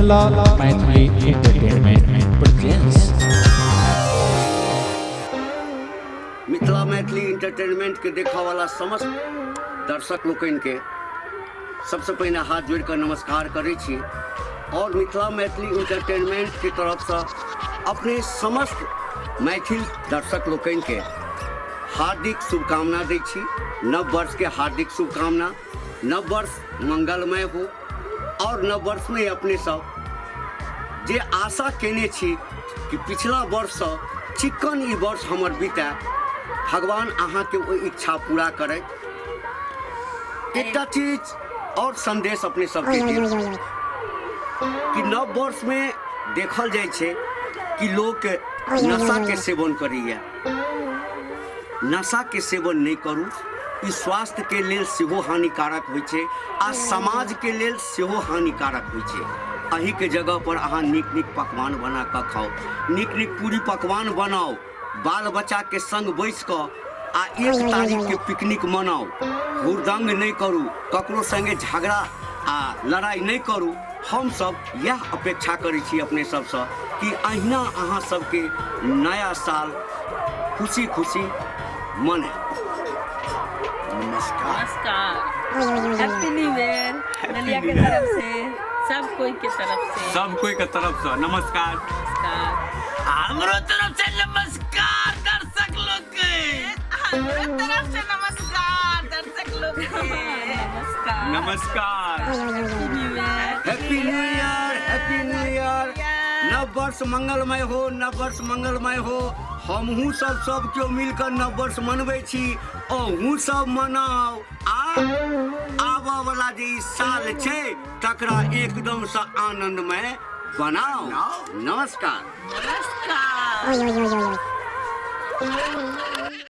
Mithila Maithili entertainment presents. Mithila Maithili entertainment के देखऽ वाला समस्त दर्शक लोकनि के सबसे पहिने हाथ जोड़ि कऽ नमस्कार करै छी और मिथिला मैथिली इंटरटेनमेंट के तरफसँ अपने समस्त मैथिल दर्शक लोकनि के हार्दिक शुभकामना दै छी। नव वर्ष के हार्दिक शुभकामना। नव वर्ष मंगलमय हो और नव वर्ष में अपने सब जे आशा केने छी कि पिछला वर्षसँ चिक्कन ई वर्ष हमर बीतय, भगवान अहाँके ओहि इच्छा पूरा करय। एकटा चीज और संदेश अपने सबके देब कि नव वर्ष में देखल जाइ छै कि लोक नशा के सेवन करैया। नशा के सेवन नहि करू, ई स्वास्थ्य के लेल सेहो हानिकारक होइ छै आ समाज के लेल सेहो हानिकारक होइ छै। अही के जगह पर अहाँ नीक नीक पकवान बना कऽ खाउ, नीक नीक पूरी पकवान बनाउ, बाल बच्चा के संग बैस कऽ आ 1 तारीख के पिकनिक मनाउ। हुड़दंग नहि करू, ककरो संगे झगड़ा आ लड़ाई नहि करू। हम सब यह अपेक्षा करै छी अपने सबसँ कि अहिना अहाँ सबके नया साल खुशी खुशी मने। नमस्कार। नमस्कार। हैप्पी न्यू ईयर ललिया के तरफ से, सब कोई के तरफ से। सब कोई के तरफ से नमस्कार। नमस्कार। हमरो तरफ से नमस्कार दर्शक लोग के। हमरो तरफ से नमस्कार दर्शक लोग के। नमस्कार। नमस्कार। Happy new year. Happy new year, happy new year. नव वर्ष मंगलमय हो, नव वर्ष मंगलमय हो। हमहूँ सब सब केओ मिलकर नव वर्ष मनबै छी, अहूँ सब मनाउ आ आबऽ वाला जे ई साल छै तकरा एकदम से आनंदमय बनाउ। नमस्कार। नमस्कार।